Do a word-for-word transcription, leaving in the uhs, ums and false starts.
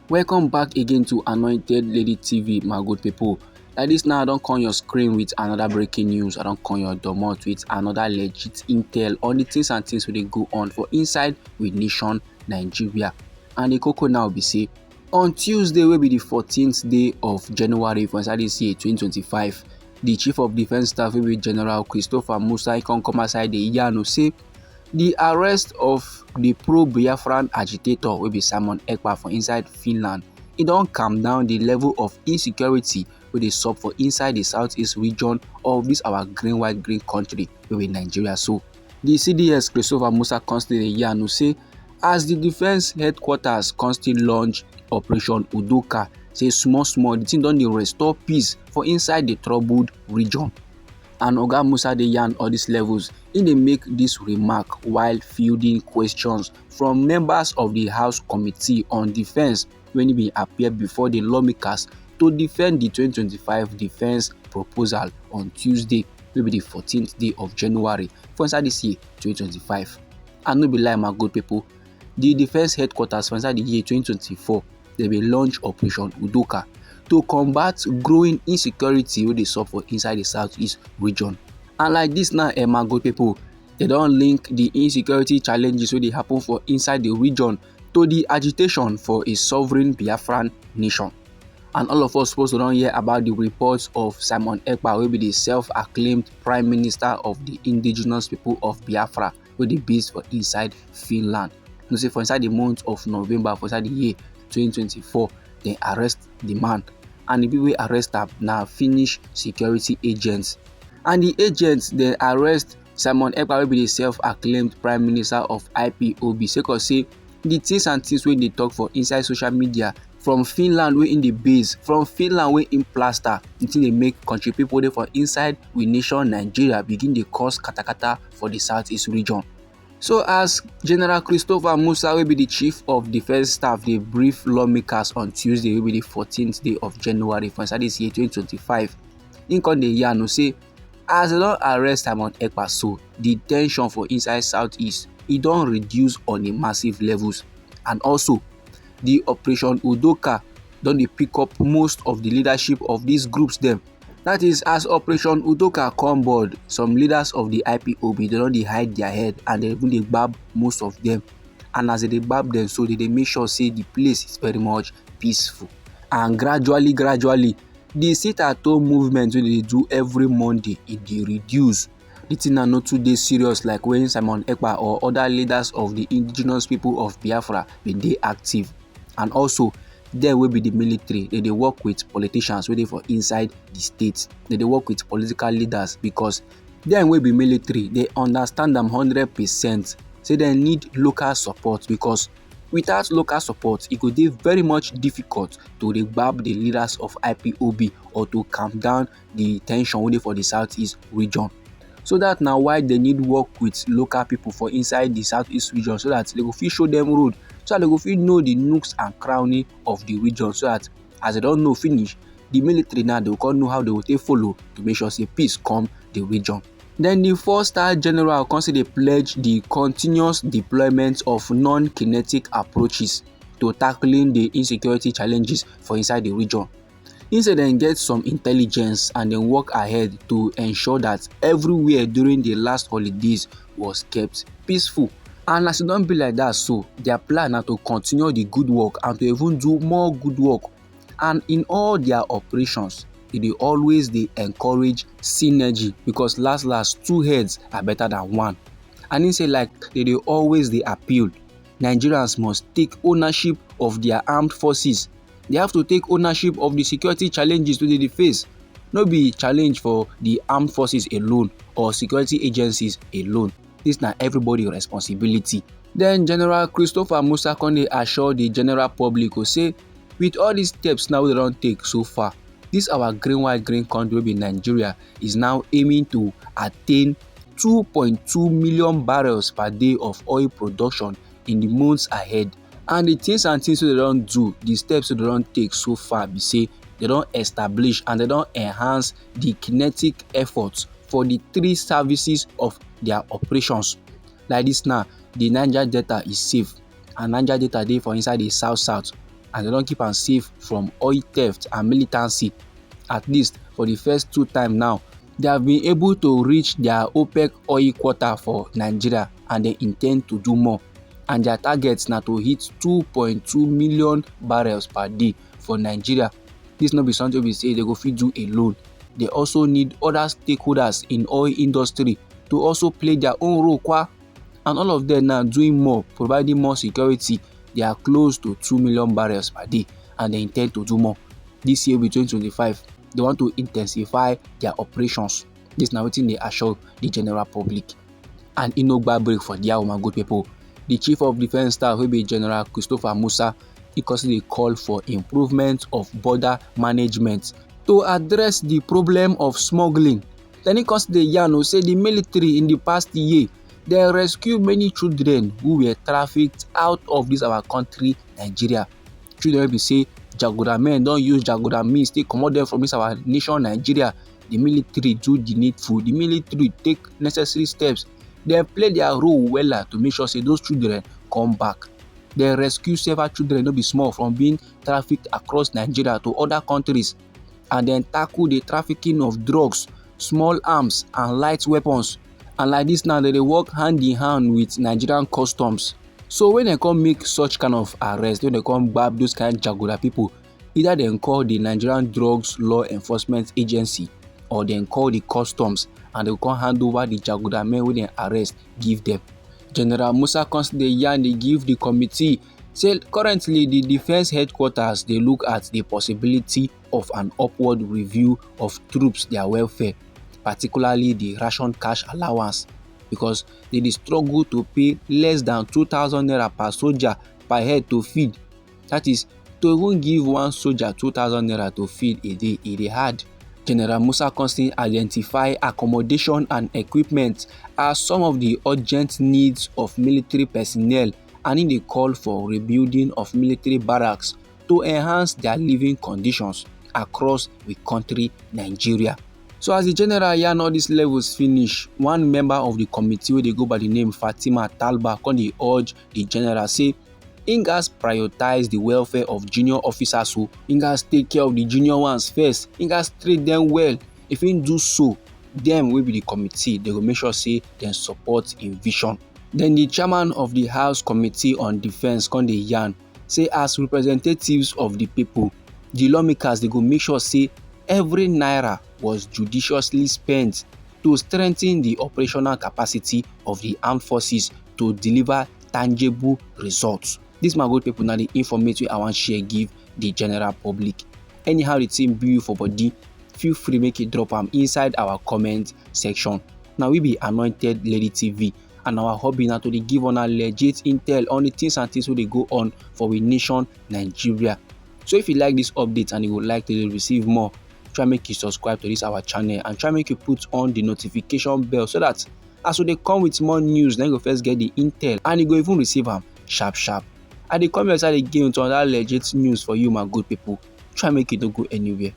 Welcome back again to Anointed Lady T V, my good people. Like this now, I don't come your screen with another breaking news. I don't come your domot with another legit intel on the things and things wey dey go on for inside with nation Nigeria. And the cocoa now be say, on Tuesday, will be the fourteenth day of January for inside this year twenty twenty-five, the chief of defense staff will be General Christopher Musa Ikonkoma side the Yano say the arrest of the pro-Biafran agitator will be Simon Ekpa for inside Finland. It don't calm down the level of insecurity wey dey sup for inside the southeast region of this our green white green country wey be Nigeria. So the C D S Christopher Musa Constantine Yanu say as the defense headquarters Constantine launch Operation Udoka, say small small the thing don dey restore peace for inside the troubled region. And Oga Musa dey yarn all these levels. He dey make this remark while fielding questions from members of the House Committee on Defense when he bin appear before the lawmakers to defend the twenty twenty-five defense proposal on Tuesday, wey be the fourteenth day of January for inside this year twenty twenty-five. And no be lie, my good people, the defense headquarters for inside the year twenty twenty-four, they bin launch Operation Udoka to combat growing insecurity wey dey sup for inside the southeast region. And like this now, eh, my good people, they don link the insecurity challenges wey dey happen for inside the region to the agitation for a sovereign Biafran nation. And all of us suppose to don hear about the reports of Simon Ekpa, wey be the self-acclaimed prime minister of the indigenous people of Biafra, wey dey based for inside Finland. You know say for inside the month of November, for inside the year twenty twenty-four, they arrest the man. And the people wey arrest am na Finnish security agents. And the agents, they arrest Simon Ekpa, wey be the self-acclaimed prime minister of I P O B, sake of say the things and things wey dey talk for inside social media from Finland wey in the base, from Finland wey in plaster, the thing dey make country people dey for inside we nation Nigeria begin dey cause katakata for the southeast region. So as General Christopher Musa, wey be the chief of defense staff, dey brief lawmakers on Tuesday, wey be the fourteenth day of January for inside this year twenty twenty-five, he come dey yarn say as they don arrest Simon Ekpa, so the tension for inside southeast, e don reduce on a massive levels. And also, the Operation Udoka don dey pick up most of the leadership of these groups dem. That is, as Operation Udoka come board, some leaders of the I P O B, they don dey hide their head and they even dey gbab most of them. And as they dey gbab them, so they dey make sure say the place is very much peaceful. And gradually, gradually, the sit-at-home movement wey they dey do every Monday, e dey reduce. The thing na no too dey serious like when Simon Ekpa or other leaders of the indigenous people of Biafra bin dey active. And also, dem wey be the military, they dey work with politicians wey dey for inside the state. They dey work with political leaders because dem wey be military, they understand am hundred percent say they need local support, because without local support, e go dey very much difficult to dey gbab the leaders of I P O B or to calm down the tension wey dey for the southeast region. So that na why they need work with local people for inside the southeast region, so that they go fit show them road, so that they go fit know the nooks and cranny of the region, so that as they don know finish, the military now, they go come know how they go take follow to make sure say peace come the region. Then the four-star general come say they pledge the continuous deployment of non-kinetic approaches to tackling the insecurity challenges for inside the region. He say dem get some intelligence and dem work ahead to ensure that everywhere during the last holidays was kept peaceful. And as e don be like that, so their plan na to continue the good work and to even do more good work. And in all their operations, e dey always dey encourage synergy, because last last, two heads are better than one. And he say, like, they dey always dey appeal, Nigerians must take ownership of their armed forces. They have to take ownership of the security challenges wey they dey face. No be challenge for the armed forces alone or security agencies alone. This na everybody responsibility. Then General Christopher Musa come dey assure the general public o say, with all these steps now wey they don take so far, this our green white green country wey be Nigeria is now aiming to attain two point two million barrels per day of oil production in the months ahead. And the things and things wey they don do, the steps wey they don take so far be say they don establish and they don enhance the kinetic efforts for the three services of their operations. Like this now, the Niger Delta is safe, and Niger Delta dey for inside the south south. and dem don keep am safe from oil theft and militancy, at least for di first two time now. Dem have been able to reach dia OPEC oil quota for Nigeria, and dem intend to do more, and dia target na to hit two point two million barrels per day for Nigeria. Dis no be something wey be say dem go fit do alone. Dem also need other stakeholders in oil industry to also play dia own role kwa, and all of dem now doing more, providing more security. Dem are close to two million barrels per day, and dem intend to do more. Dis year wey be twenty twenty-five, dem want to intensify dia operations. Dis na wetin dem assure di general public. And e no gba break for dia, my good pipo. Di chief of defence staff, wey be General Christopher Musa, e come still dey call for improvement of border management to address di problem of smuggling. Den e come still dey yarn o say di military in di past year, dem rescue many children who were trafficked out of dis our country, Nigeria. Children wey be say jaguda men don use jaguda means take comot dem from dis our nation, Nigeria. Di military do di needful, di military take necessary steps, dem play dia role wella to make sure say those children come back. Dem rescue several children, no be small, from being trafficked across Nigeria to other countries, and dem tackle di trafficking of drugs, small arms and light weapons. And like dis now, dem dey work hand in hand wit Nigerian customs. So wen dem come make such kind of arrest, wen dem come gbab those kind jaguda pipo, either dem call di Nigerian Drugs Law Enforcement Agency or dem call di customs, and dem go come hand over di jaguda men wey dem arrest give dem. General Musa come still dey yarn dey give di committee say currently di defence headquarters dey look at di possibility of an upward review of troops dia welfare, particularly di ration cash allowance, because dem dey struggle to pay less dan two thousand naira per soldier per head to feed. Dat is, to even give one soldier two thousand naira to feed a day, e dey hard. General Musa come still identify accommodation and equipment as some of di urgent needs of military personnel, and im dey call for rebuilding of military barracks to enhance dia living conditions across we country, Nigeria. So as di general yarn all dis levels finish, one member of di committee wey dey go by di name Fatima Talba come dey urge di general say im gats prioritise di welfare of junior officers o, im gats take care of di junior ones first, im gats treat dem well. If im do so, dem wey be di committee, dem go make sure say dem support im vision. Den di chairman of di House Committee on Defence come dey yarn say as representatives of di pipo, di lawmakers, dem go make sure say every naira was judiciously spent to strengthen di operational capacity of di armed forces to deliver tangible results. Dis, my good pipo, na di informate wey I wan share give di general public. Anyhow di tin be you for body, feel free make you drop am inside our comment section. Na we be Anointed Lady T V, and our hobby na to dey give una legit intel on di tins and tins wey dey go on for we nation, Nigeria. So if you like dis update and you would like to dey receive more, try make you subscribe to dis our channel and try make you put on di notification bell, so dat as we dey come wit more news, na you go first get di intel and you go even receive am sharp sharp. I dey come your side again wit anoda legit news for you, my good pipo. Try make you no go anywhere.